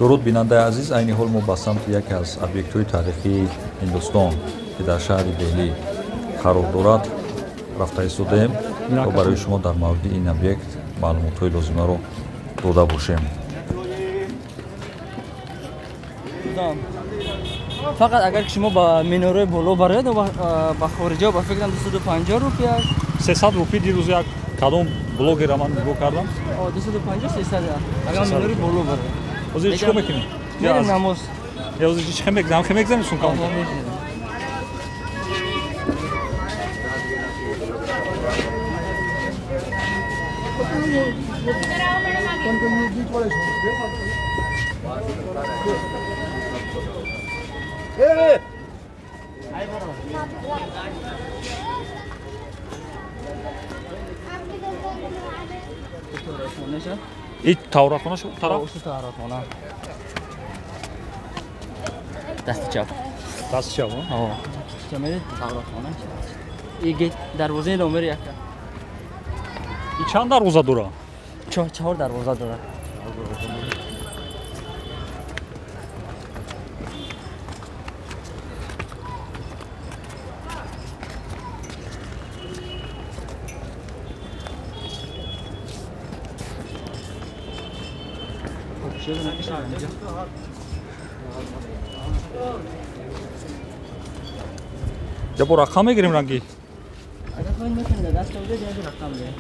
Дуруд, бинандаи азиз, айни ҳол мо ба самти яке аз объектҳои таърихии Ҳиндустон, ки дар шаҳри Деҳлӣ қарор дорад, рафта истодаем то барои шумо дар мавриди ин объект маълумотҳои лозимаро дода бошем. Фақат агар ки шумо ба минораи боло бароед, ба хориҷа ба фикрам 250 рупия аст. 300 рупи дирӯз як кадом блогера ман нигоҳ кардам. 250 300 агар минораи боло бароед. Ҳозир чӣ кор мекунӣ? Мерем намоз. Ҳозир чӣ мекунӣ? Ҳам мегзанӣ сумкамо? И таҳоратхона шуд тараф? Таҳоратхона. Дасти чап. Дасти чап, ҳа? Чап меред таҳоратхона. И дарвозаи номери яка. И чанд дарвоза дорад? Чор дарвоза дорад. Я бо рақам мегирем ранги? Агар хоҳед метавонед даст оведа ҷои рақам гирем.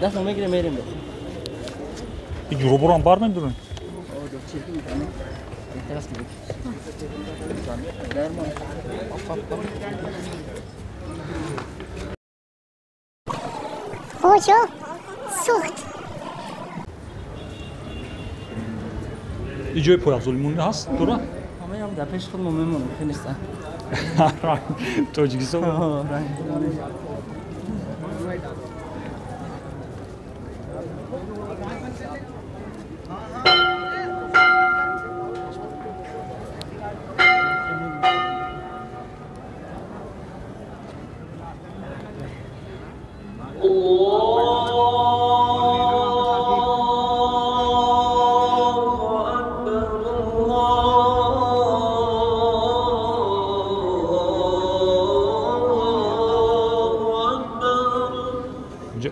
Даст мегирем мерем. И ҷуроборам бар медорем? Оҷо сӯхт. И ҷои пойафзоли монда ҳаст дора? Ҳамаям дар пеши худ мо мемонем, хел неста. Тоҷикистон?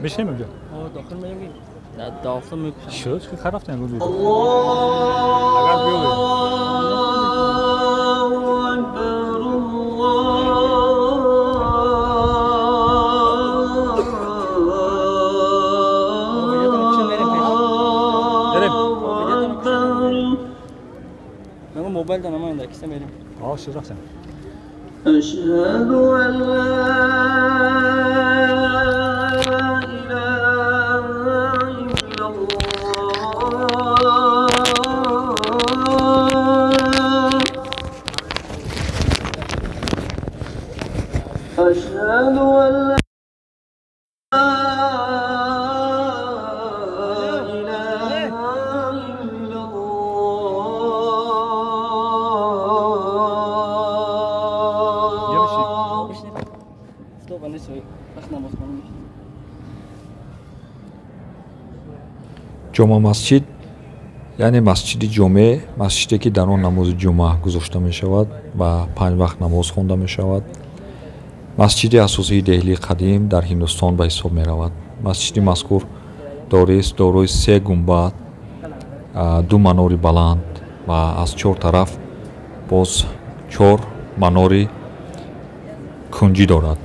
Мешинем инҷо? Дохил мерем, дохил мекушам. Шуд, чӣ хар рафтем? Агар биёвед. Мобайл да намоянда, киса мерем. Шуд, рафтем. Ашҳаду ан ла أشهد أن لا إله إلا الله. Ҷома масҷид, яъне масҷиди ҷомеъ, масҷиде ки дар он намози ҷумъа гузошта мешавад ва 5 вақт намоз хонда мешавад. Масҷиди асосии Деҳлии қадим дар Ҳиндустон ба ҳисоб меравад. Масҷиди мазкур дорои 3 гумбад, 2 манори баланд ва аз 4 тараф боз 4 манори кунҷӣ дорад,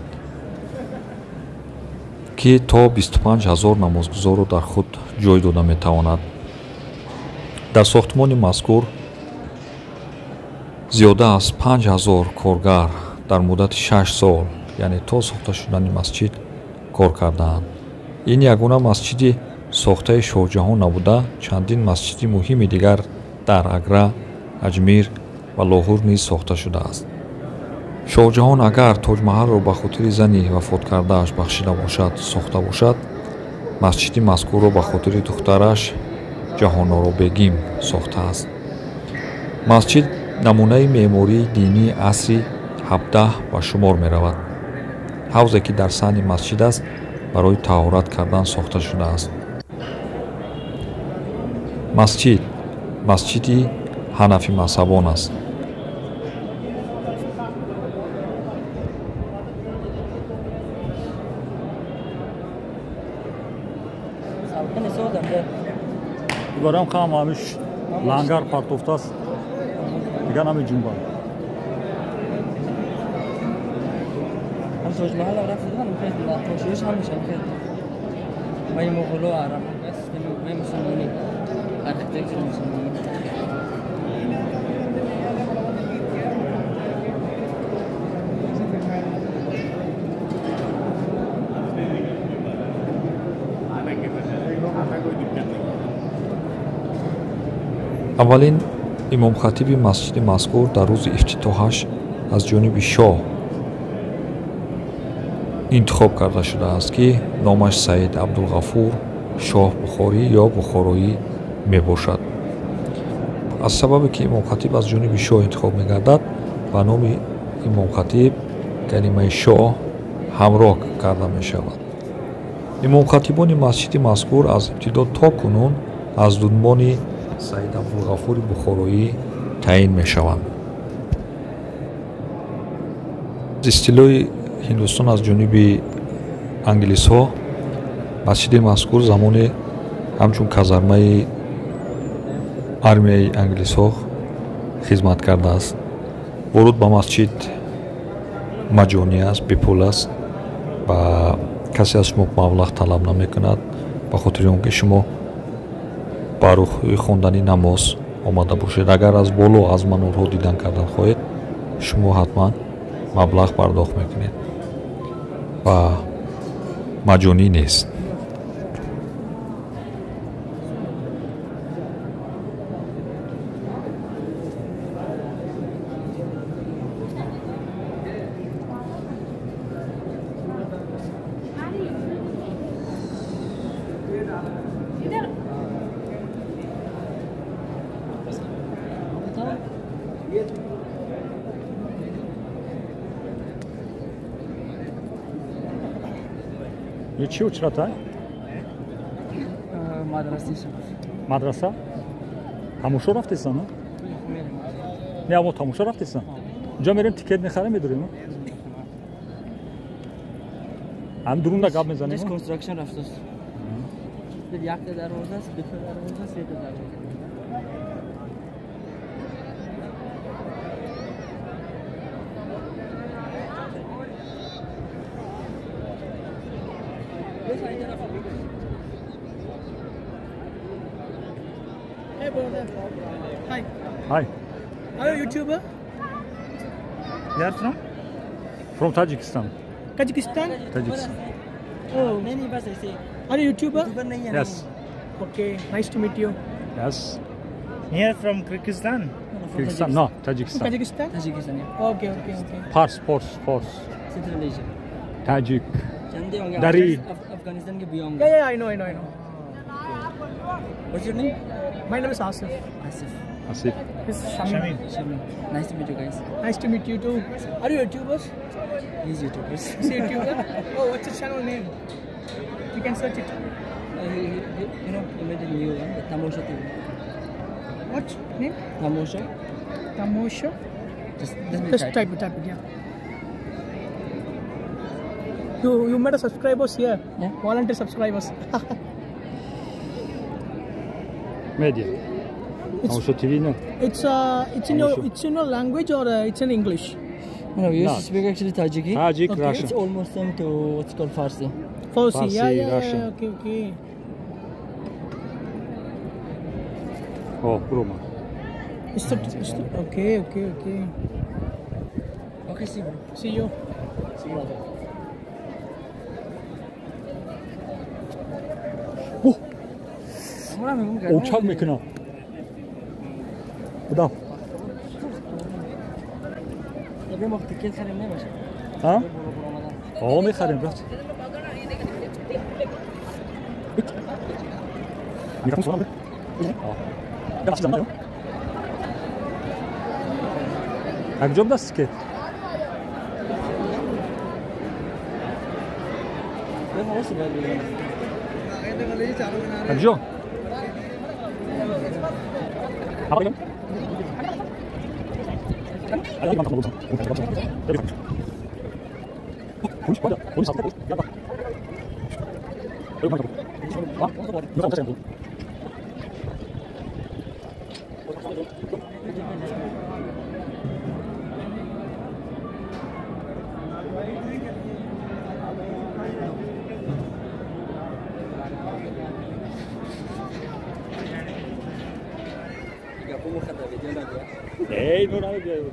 ки то 25 000 намозгузорро дар худ ҷой дода метавонад. Дар сохтмони мазкур зиёда аз 5000 коргар дар муддати 6 сол, яъне то сохта шудани масҷид, кор кардаанд. Ин ягона масҷиди сохтаи Шоҳҷаҳон набуда, чандин масҷиди муҳими дигар дар Агра, Аҷмир ва Лоҳур низ сохта шудааст. Шоҳҷаҳон агар Тоҷмаҳалро ба хотири зани вафоткардааш бахшида бошад, сохта бошад, масҷиди мазкурро ба хотири духтараш Ҷаҳоноро Бегим сохтааст. Масҷид намунаи меъмории динии асри 17 ба шумор меравад. Ҳавзе ки дар саҳни масҷид аст, барои таҳорат кардан сохта шудааст. Масҷид Масҷиди ҳанафӣ мазҳабон аст. Барам хам ҳамиш лангар партофтааст, дигар намеҷунбад. ҳам Тоҷмаҳал рафт дидам, хеле наққошиаш ҳамеша хеле вай муғулу араб аст, вай мусулмонӣ, архитектури мусулмонӣ. Аввалин имомхатиби масҷиди мазкур дар рӯзи ифтитоҳаш аз ҷониби шоҳ интихоб карда шудааст, ки номаш Саид Абдулғафур Шоҳ Бухорӣ ё Бухороӣ мебошад. Аз сабабе ки имомхатиб аз ҷониби шоҳ интихоб мегардад, ба номи имомхатиб калимаи шоҳ ҳамроҳ карда мешавад. Имомхатибони масҷиди мазкур аз ибтидо то кунун аз дунбони Саид Абдулғафури Бухороӣ таъин мешаванд. Истилои Ҳиндустон аз ҷониби англисҳо масҷиди мазкур замоне ҳамчун казармаи армияи англисҳо хизмат кардааст. Воруд ба масҷид маҷонӣ аст, бепул аст ва касе аз шумо маблағ талаб намекунад, ба хотири он ки шумо ба рӯҳи хондани намоз омада бошед. Агар аз боло аз манорҳо дидан кардан хоҳед, шумо ҳатман маблағ пардохт мекунед ва маҷонӣ нест. Чӣ учрата? Мадраса? Тамошо рафтесан? Не, амо тамошо рафтесан. Унҷа мерем, тикет мехарем, медурем. Ҳам дурунда гап мезанем. This construction рафтаст. Якта дарвоза аст, дута дарвоза, сета дарвоза. Hey brother. Hi. Hi. Are you a YouTuber? You are from? From Tajikistan. Tajikistan? Tajikistan. Oh. Are you a YouTuber? Yes. Okay. Nice to meet you. Yes. Here from Kyrgyzstan. Kyrgyzstan? No, Tajikistan. Tajikistan? Tajikistan, yeah. Okay, okay, okay. Pars, Pars, Pars. Central Asia. Tajik. Dari. Afghanistan ke beyond. Yeah, yeah, I know, I know, I know. What's your name? My name is Asif. Asif. Asif. This is Shamim. Shamim. Nice to meet you guys. Nice to meet you too. Are you YouTubers? He's YouTubers. He's a YouTuber? Oh, what's the channel name? You can search it. You know, he made a new one, the Tamosha TV. What name? Tamosha. Tamosha? Just type it, yeah. You made a subscribers here. Yeah. Volunteer subscribers. Media. Tamosha TV, no? It's in your, it's in your language or it's in English? No, we used to speak actually Tajiki. Tajik, okay. Russian. It's almost same to what's called Farsi. Farsi, Farsi, yeah, yeah, Russian. Yeah, okay, okay. Oh, Roma. It's the, okay, okay, okay. Okay, see you. See you. See you. Oh! Uçak mekana. Budam. ها؟ آه میخریم رفت. Акҷо даст ки? Акҷо? Ey, nur alle.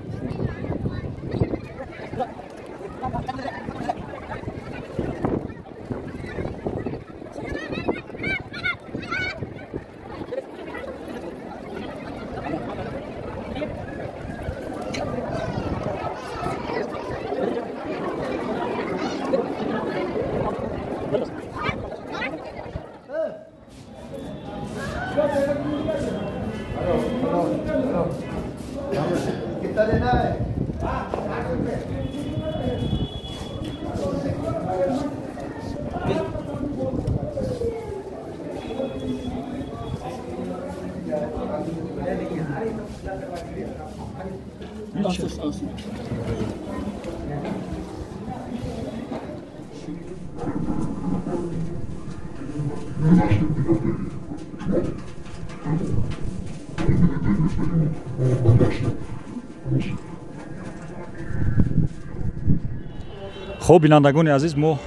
Хоб, бинандагони азиз, мо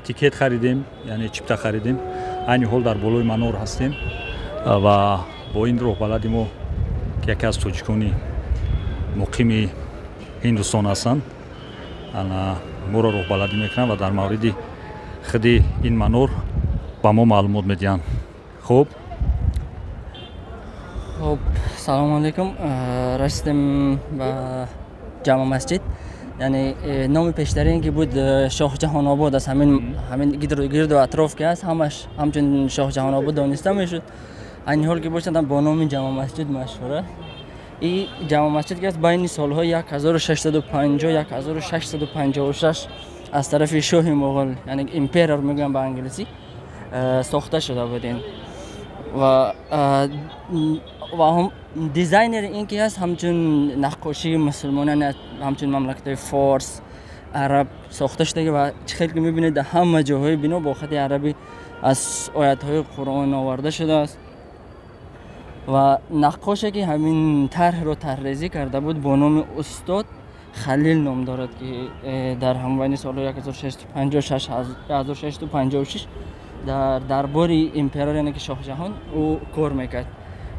тикет харидем, яъне чипта харидем. Айни ҳол дар болои манор ҳастем ва бо ин роҳбалади мо, ки яке аз тоҷикони муқими Ҳиндустон ҳастанд, моро роҳбаладӣ мекунанд ва дар мавриди худи ин манор ба мо маълумот медиҳанд. Хуб, хуб, салому алайкум. Расидем ба Ҷама масҷид. Яъне номи пештарин ки буд Шоҳҷаҳонобод аст. Ҳамин гирду атроф ки ҳаст, ҳамаш ҳамчун Шоҳҷаҳонобод дониста мешуд. Айни ҳол ки бошад, бо номи Ҷама масҷид машҳур аст. И Ҷама масҷид ки аст, байни солҳои 1650 1656 аз тарафи шоҳи моғол, яъне император мегӯям ба англисӣ, сохта шуда буд ин. Ва дизайнери ин ки ҳаст, ҳамчун наққошии мусулмонан, ҳамчун мамлакатҳои форс, араб сохта шудаги ва чӣ хел ки мебинед, дар ҳама ҷоҳои бино бо хати арабӣ аз оятҳои Қуръон оварда шудааст. Ва наққоше ки ҳамин тарҳро тарҳрезӣ карда буд, бо номи устод Халил ном дорад, ки дар ҳамвайни солҳои 1656 1656 дар дарбори император, яъне ки Шоҳҷаҳон, ӯ кор мекард.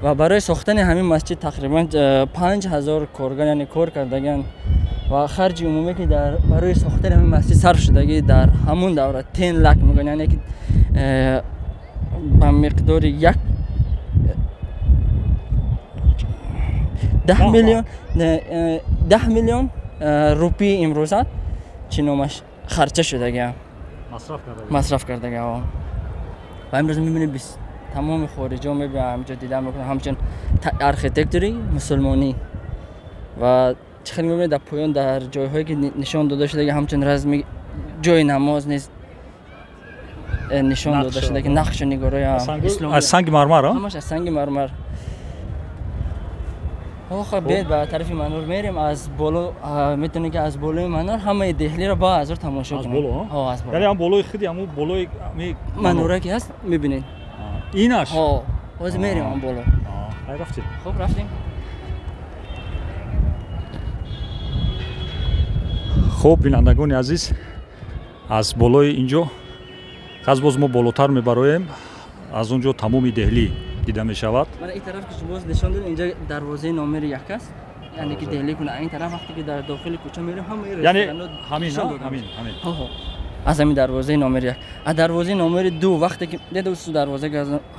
Ва барои сохтани ҳамин масҷид тақрибан 5000 коргар, яъне кор кардагианд. Ва харҷи умумӣ ки барои сохтани ҳамин масҷид сарф шудагӣ дар ҳамун давра 10 лак мегӯянд, яъне ки ба миқдори 10 миллион рупии имрӯза чӣ номаш харча шудагиам, масраф кардагиам. Ва имрӯз мебинед, тамоми хориҷиҳо мебиёнд ҳамҷо дида мекунанд ҳамчун архитектури мусулмонӣ. Ва чӣ хел мебинед, дар поён дар ҷойҳое ки нишон дода шудаги, ҳамчун разми ҷои намоз низ нишон дода шудаги, нақшу нигорои аз санги мармар, ҳамаш аз санги мармар. Хоб, биёед ба тарафи манор мерем. Аз боло метавонед ки аз болои манор ҳамаи Деҳлиро ба азор тамошо кунед. Аз боло? Яъне ҳам болои худи ҳамун болои манора ки ҳаст, мебинед. Инаш? Ҳо, ҳозир мерем ҳам боло. Ай, рафтем. Хуб, рафтем. Хуб, бинандагони азиз, аз болои инҷо хаз боз мо болотар мебароем, аз он ҷо тамоми Деҳлӣ дида мешавад. Мана ин тараф ки боз нишон додем, инҷа дарвозаи номери 1 аст, яъне ки Деҳлӣ куна. Ин тараф вақте ки дар дохили кӯча мерем, ҳамаи ресторанҳо нишон дода ҳамин. Ҳо, аз ҳамин дарвозаи номери 1. Аз дарвозаи номери 2 вақте ки дедусу дарвоза,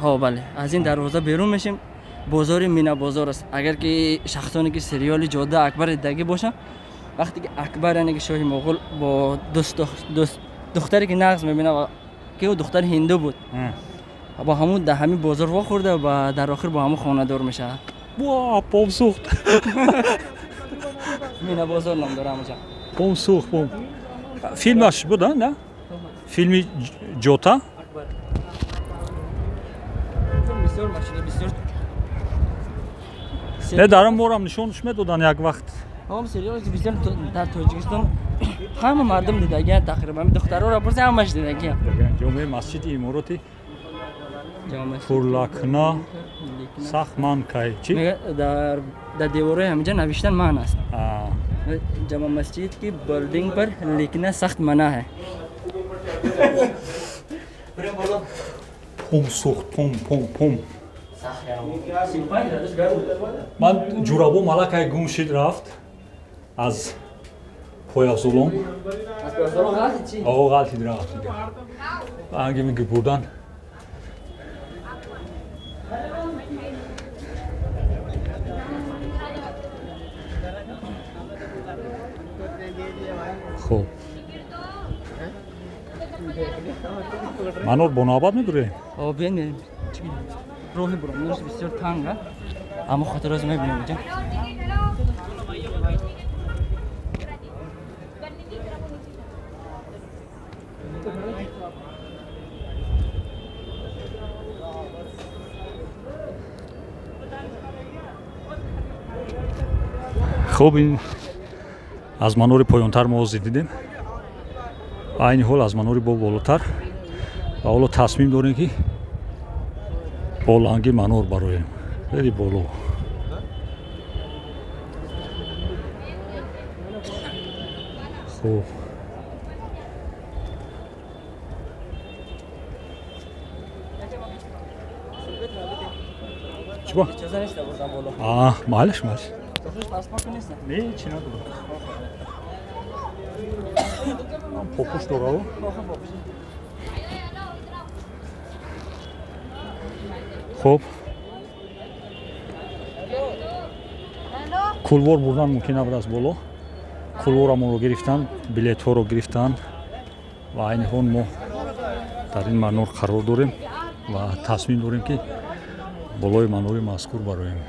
ҳо бале, аз ин дарвоза берун мешем, бозори Мина бозор аст. Агар ки шахсоне ки сериали Ҷода Акбар дидагӣ бошанд, вақте ки Акбар, яъне ки шоҳи моғул, бо духтаре ки нағз мебинад, ки ӯ духтари ҳинду буд, бо ҳамун дар ҳамин бозор вохӯрда ва дар охир бо ҳамун хонадор мешавад. Ва пом сӯхт. Мина бозор ном дора ҳамонҷа. Пом сӯхт, пом. Филмаш буд, на? Филми Ҷота? Бисёр машҳур, бисёр. Не дар морам нишонш медодан як вақт. Ҳам сериал бисёр дар Тоҷикистон ҳама мардум дидагиан тақрибан. Духтарора пурси ҳамаш дидагиан. Ҷомеи масҷиди имороти пурлакна сахманкай чи? Дар деворҳои ҳаминҷа навиштан ман аст. Ҷама масҷид ки билдинг бар лекина сахт мана ҳай. Пом сӯхт, пом, пом, пом. Ман ҷурабо малакай гум шид рафт аз пойафзолом. О, ғалтид рафт. Анги миги бурдан. Хуб. Манор бо навбат медурем? О, биён мерем. Роҳи буромадаш бисёр танг, аммо хотироз мебинем инҷа. Хуб, ин аз манори поёнтар мо ҳозир дидем. Айни ҳол аз манори бо болотар ва ҳоло тасмим дорем ки боланги манор бароем. Хеле боло. Хуб. Чӣ? Малаш, малаш. Не, чӣ надорам. Попуш дорав? Хуб. Кулвор бурдан мумкин набуд аз боло. Кулворамонро гирифтан, билетҳоро гирифтан ва айни ҳол мо дар ин манор қарор дорем ва тасмим дорем ки болои манори мазкур бароем.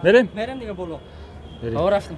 Мерем? Мерем дига боло. Рафтем.